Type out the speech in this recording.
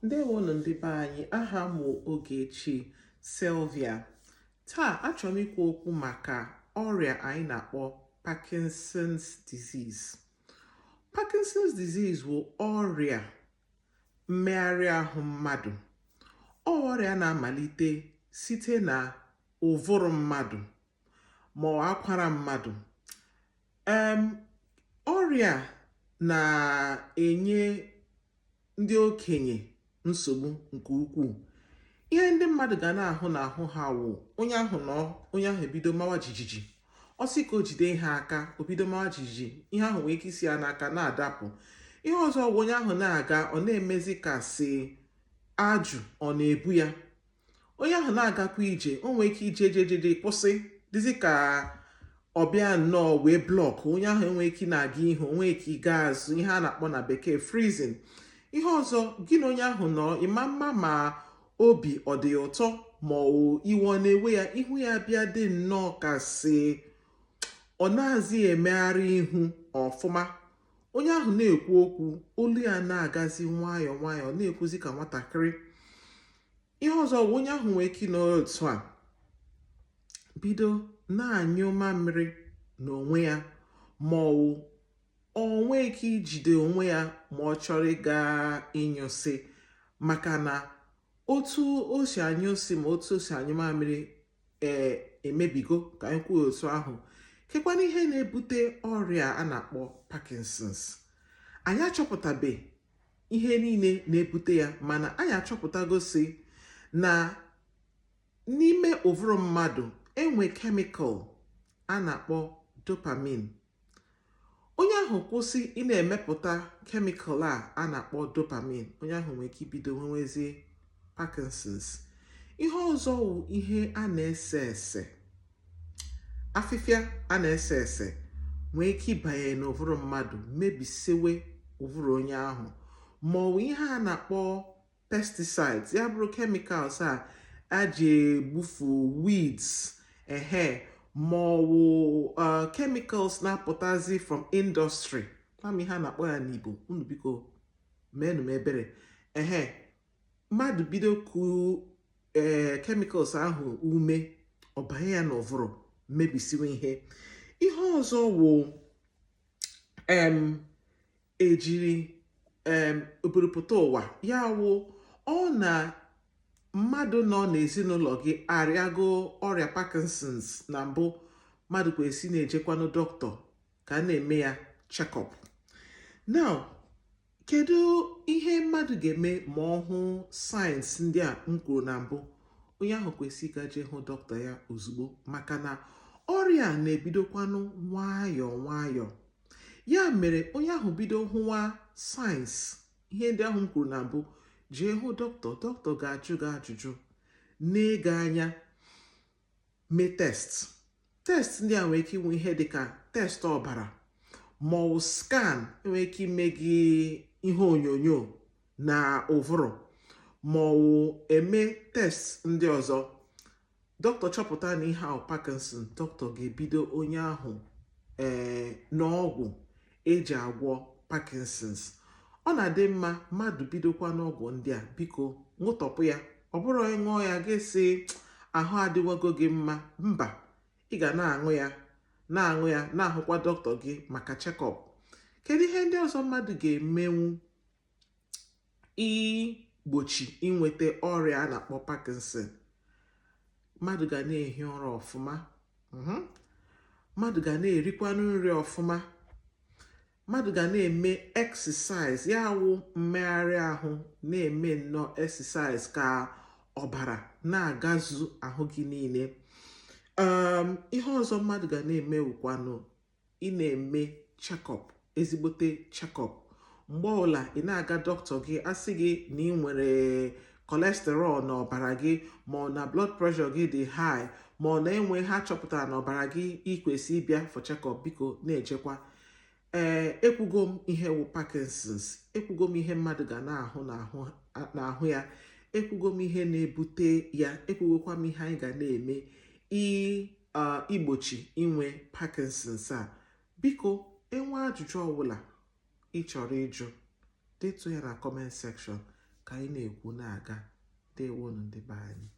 Ndewonụ ndị be anyị. Aha m wụ Ogechi Sylvia. Taa achọrọ m ikwu okwu maka ọrịa anyị na-akpọ Parkinson's disease. Parkinson's disease wụ ọrịa mmegharị ahụ mmadụ. Ọ ọrịa na-amalite site na ụvụrụ mmadụ ma ọ akwara mmadụ. Ọrịa na-enye ndị okenye nsogbu nke ukwuu. Ihe ndị mmadụ ga na-ahụ n'ahụ ha wụ onye ahụ nọ, onye ahụ ebido mawa jijiji. Ọ sị ka o jide ihe aka, o bido mawa jijiji, ihe ahụ nwee ike isi ya n'aka na-adapụ. Ihe ọzọ wụ onye ahụ na-aga, ọ na-emezi ka sị ajụ ọ na-ebu ya. Onye ahụ na-agakwa ije, o nwee ike ije jejeje, kwụsị, dịzi ka ọ bịa nnọọ wee block. Onye ahụ enwee ike na-aga ihu, onwee ike ịga azụ, ihe a na-akpọ na Bekee freezing. Ihe ọzọ, gị na onye ahụ nọ, ịma mma ma obi ọ dị ya ụtọ ma ọ iwe ọ na-ewe ya, ihu ya bịa dị nnọọ ka sị ọ na-azị emegharị ihu ọfụma. Onye ahụ na-ekwu okwu, olu ya na-agazi nwayọọ nwayọọ, na-ekwuzi ka nwatakịrị. Ihe ọzọ bụ onye ahụ nwee ike ịnọ otu a bido na-anyụ mamịrị n'onwe ya, ma ọ wụ o nwee ike ijide onwe ya ma ọ chọrọ ịga ịnyụsị, maka na otu o si anyụsị ma otu o si anyụ mamịrị ee emebigo, ka anyị kwuo otu ahụ. Kekwana ihe na-ebute ọrịa a na-akpọ Parkinson's? Anyị achọpụtabe ihe niile na-ebute ya, mana anyị achọpụtago sị na n'ime ụvụrụ mmadụ enwe chemical a na-akpọ dopamine. Onye ahụ kwụsị ị na-emepụta chemical a a na-akpọ dopamine, onye ahụ nwere ike ibido nwewezie Parkinson's. Ihe ọzọ wụ ihe a na-ese ese, afịfịa a na-ese ese nwee ike ịbanye n'ụvụrụ mmadụ, mebisiwe ụvụrụ onye ahụ, ma ọ bụ ihe a na-akpọ pesticides, ya bụrụ chemicals a aji egbufu weeds, ehe, ma ọ wụ chemicals na-apụtazi from industry. Ama ihe a na-akpọ ya n'Igbo, unu biko meenụ m ebere. Ehe, mmadụ bido ku ee chemicals ahụ ume, ọ banye ya n'ụvụrụ, mebisiwe ihe. Ihe ọzọ wụ ejiri oburupụta ụwa, ya wụ ọ na mmadụ nọ n'ezinụlọ gị arịago ọrịa Parkinson's na mbụ, mmadụ kwesị na-ejekwanụ dọkịta ka a na-eme ya check-up. Now, kedu ihe mmadụ ga-eme ma ọ hụ signs ndị a m kwuru na mbụ? Onye ahụ kwesị ịga jee hụ dọkịta ya ozugbo, maka na ọrịa a na-ebidokwanụ nwayọọ nwayọọ. Ya mere onye ahụ bido hụwa signs ihe ndị ahụ m kwuru na mbụ, jee hụ dọkịta. Dọkịta ga-ajụ gị ajụjụ, na-ege anya, mee test. Test ndị a nwere ike inwe ihe dịka test ọbara ma ọ bụ scan, enwere ike ime gị ihe onyonyo na ụvụrụ, ma ọ bụ eme test ndị ọzọ. Dọkịta chọpụta na ihe ahụ Parkinson, dọkịta ga-ebido onye ahụ ee n'ọgwụ eji agwọ Parkinson's. Ọ na-adị mma mmadụ bidokwa n'ọgwụ ndị a, biko ṅụtọpụ ya. Ọ bụrụ ṅụọ ya ga-esi ahụ adịwago gị mma, mba, ị ga na-aṅụ ya, na-aṅụ ya, na-ahụkwa dọkịta gị maka check-up. Kedu ihe ndị ọzọ mmadụ ga-emenwu igbochi inweta ọrịa a na-akpọ Parkinson? Mmadụ ga na-ehi ụra ọfụma, mmadụ ga na-erikwanụ nri ọfụma, mmadụ ga na-eme exercise, ya wụ mmegharị ahụ, na-eme nnọọ exercise ka ọbara na-agazu ahụ gị niile. Ihe ọzọ mmadụ ga na-eme wụkwanụ ị na-eme check-up, ezigbote check-up. Mgbe ọbụla ị na-aga dọkịta gị, asị gị na ị nwere cholesterol n'ọbara gị, ma ọ na blood pressure gị dị high, ma ọ na-enwe ha chọpụtara n'ọbara gị, ikwesị ịbịa for check-up, biko na-echekwa. Ee, ekwugo m ihe wụ Parkinson's, ekwugo m ihe mmadụ ga na-ahụ n'ahụ ya, ekwugo m ihe na-ebute ya, ekwugokwa m ihe anyị ga na-eme igbochi inwe Parkinson's a. Biko, enwe ajụjụ ọbụla ị chọrọ ịjụ, detuo ya na comment section ka Ka anyị na-ekwu na-aga. Ndewonu, ndị be anyị.